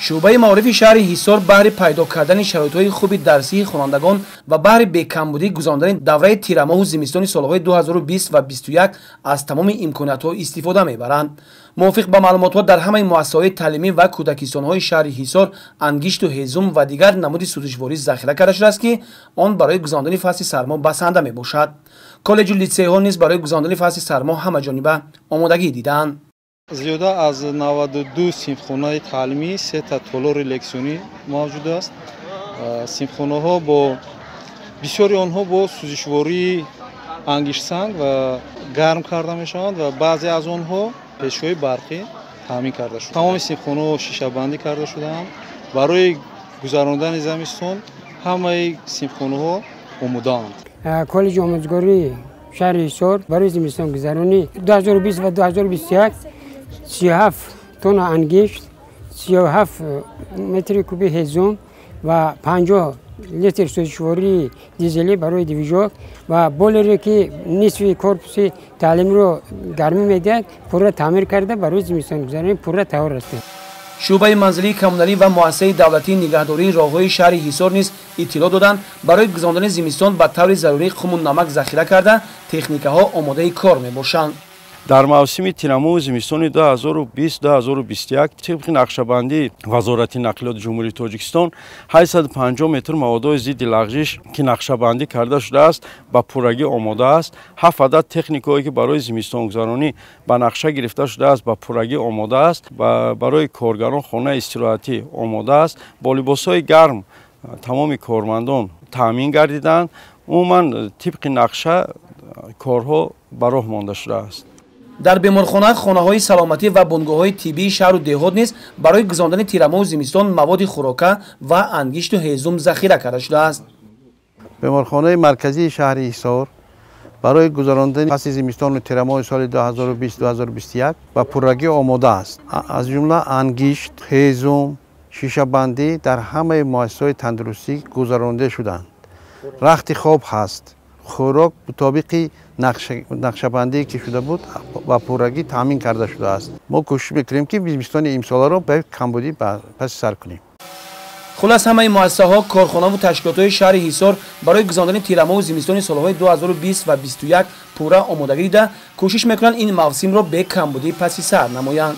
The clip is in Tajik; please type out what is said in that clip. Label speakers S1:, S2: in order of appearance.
S1: Шӯъбаи маорифи шаҳри Ҳисор баҳри пайдо кардани шароитҳои хуби дарсии хонандагон ва баҳри бекамбудӣ гузарондани давраи тирамоҳу зимистони солҳои 2020 ва 21 аз тамоми имкониятҳо истифода мебаранд. Мувофиқ ба маълумотҳо, дар ҳамаи муассисаҳои таълимӣ ва кӯдакистонҳои шаҳри Ҳисор ангишту ҳезум ва дигар намуди сӯзишворӣ захира карда шудааст, ки он барои гузарондани фасли сармо басанда мебошад. Коллеҷу литсейҳо низ барои гузарондани фасли сармо ҳамаҷониба омодагӣ дидаанд.
S2: Зиёда аз 92 синфхонаи таълимӣ, сета толори лексионӣ мавҷуд аст. Синфхонаҳо бо бисёри онҳо бо сӯзишвории ангиштсанг ва гарм карда мешаванд ва баъзе аз онҳо печҳои барқӣ таъмин карда шуд. Тамоми синфхонаҳо шишабандӣ карда шудаанд. Барои гузарондани зимистон ҳамаи синфхонаҳо омодаанд.
S3: Коллеҷи омӯзгории шаҳри Ҳисор барои зимистонгузаронӣ 2020 ва 2021 37 тонна ангишт, 37 метри куби ҳезум ва 50 литр сӯзишвории дизелӣ барои движок ва бойлере, ки нисфи корпуси таълимро гармӣ медиҳад, пурра таъмир карда, барои зимистонгузаронӣ пурра тайёр ҳастем.
S1: Шӯъбаи манзилии коммуналӣ ва муассисаи давлатии нигаҳдории роҳҳои шаҳри Ҳисор низ иттилоъ доданд, барои гузарондани зимистон ба таври зарурӣ қуму намак захира карда, техникаҳо омодаи кор мебошанд.
S4: Дар мавсими тирамоҳу зимистони 2020-2021 тибқи нақшабандии Вазорати нақлиёти Ҷумҳурии Тоҷикистон 850 метр маводҳои зидди лағжиш, ки нақшабандӣ карда шудааст, ба пуррагӣ омода аст. Ҳафт адад техникаҳое, ки барои зимистонгузаронӣ ба нақша гирифта шудааст, ба пуррагӣ омода аст. Барои коргарон хонаи истироҳатӣ омода аст. Бо либосҳои гарм тамоми кормандон таъмин гардиданд. Умуман, тибқи нақша корҳо ба роҳ монда шудааст.
S1: Дар беморхона, хонаҳои саломатӣ ва бунгоҳҳои тиббии шаҳру деҳот низ барои гузарондани тирамоҳу зимистон маводи хӯрока ва ангишту ҳезум захира карда шудааст.
S5: Беморхонаи марказии шаҳри Ҳисор барои гузарондани фасли зимистону тирамоҳи соли 2020-2021 ба пуррагӣ омода аст. Аз ҷумла ангишт, ҳезум, шишабандӣ дар ҳамаи муассисаҳои тандурустӣ гузаронда шуданд. Рахти хоб ҳаст. Хӯрок мутобиқи нақшабандие, ки шуда буд, ба пуррагӣ таъмин карда шудааст. Мо кӯшиш мекунем, ки зимистони имсоларо ба камбудӣ паси сар кунем.
S1: Хулас, ҳамаи муассисаҳо, корхонаву ташкилотҳои шаҳри Ҳисор барои гузарондани тирамоҳу зимистони солҳои 2020 ва 21 пурра омодагӣ дида, кӯшиш мекунанд, ин мавсимро бекамбудӣ паси сар намоянд.